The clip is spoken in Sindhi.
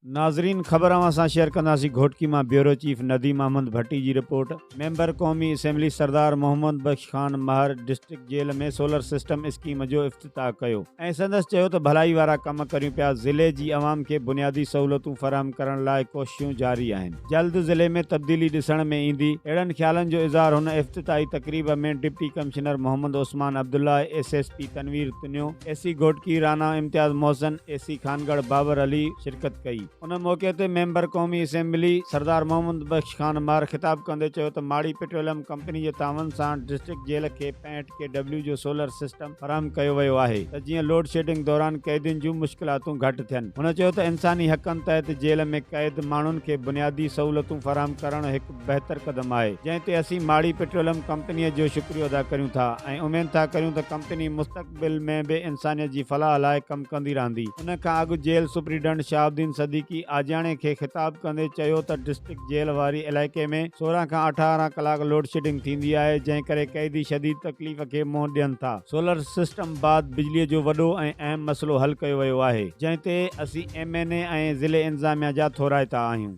ناظرين خبر اوهان سان شيئر ڪنداسين گهوٽڪي مان بيورو چيف نديم احمد ڀٽي جي رپورٽ، ميمبر قومي assembly Sardar Muhammad Bakhsh Khan Mahar district jail ۾ solar system scheme جو افتتاح ڪيو ۽ سندس چيو ته ڀلائي وارا ڪم ڪريون پيا ضلعي جي عوام کي بنيادي سهولتون فراهم ڪرڻ لاء ڪوششون جاري آهن جلد ضلعي ۾ تبديلي ڏسڻ ۾ ايندي اهڙن خيالن جو اظهار هن افتتاحي تقريب ۾ deputy commissioner Muhammad Usman Abdullah, S S P Tanveer Tunio, A C Ghotki Rana Imtiaz Mohsin, A C Khangarh Babar Ali شرڪت ڪئي. ان موقعي تي ميمبر قومي اسيمبلي سردار محمد بخش خان مهر خطاب ڪندي چيو ته ماڙي پيٽروليم ڪمپني جي تعاون سان ڊسٽرڪٽ جيل کي 65 ڪي ڊبليو جو سولر سسٽم فراهم ڪيو ويو آهي ته جيئن لوڊشيڊنگ دوران قيدين جون مشڪلاتون گهٽ ٿين. هن چيو ته انساني حقن تحت جيل ۾ قيد ماڻهن کي بنيادي سهولتون فراهم ڪرڻ هڪ بهتر قدم آهي جنهن تي اسين ماڙي پيٽروليم ڪمپنيء جو شڪريو ادا ڪريون ٿا ۽ اميد ٿا ڪريون ته ڪمپني مستقبل ۾ به انسانيت جي فلاح لاء ڪم ڪندي رهندي. ان کان اڳ جيل سپريڊنٽ شهاب الدين صديقي آجياڻي کي خطاب ڪندي چيو ته ڊسٽرڪٽ جيل واري علائقي ۾ 16 کان 18 ڪلاڪ لوڊشيڊنگ ٿيندي آهي جنهن ڪري قيدي شديد تڪليف کي منهن ڏين ٿا. سولر سسٽم بعد بجليء جو وڏو ۽ اهم مسئلو حل ڪيو ويو آهي جنهن تي اسين ايم اين اي ۽ ضلعي انتظاميا جا ٿورائتا آهيون.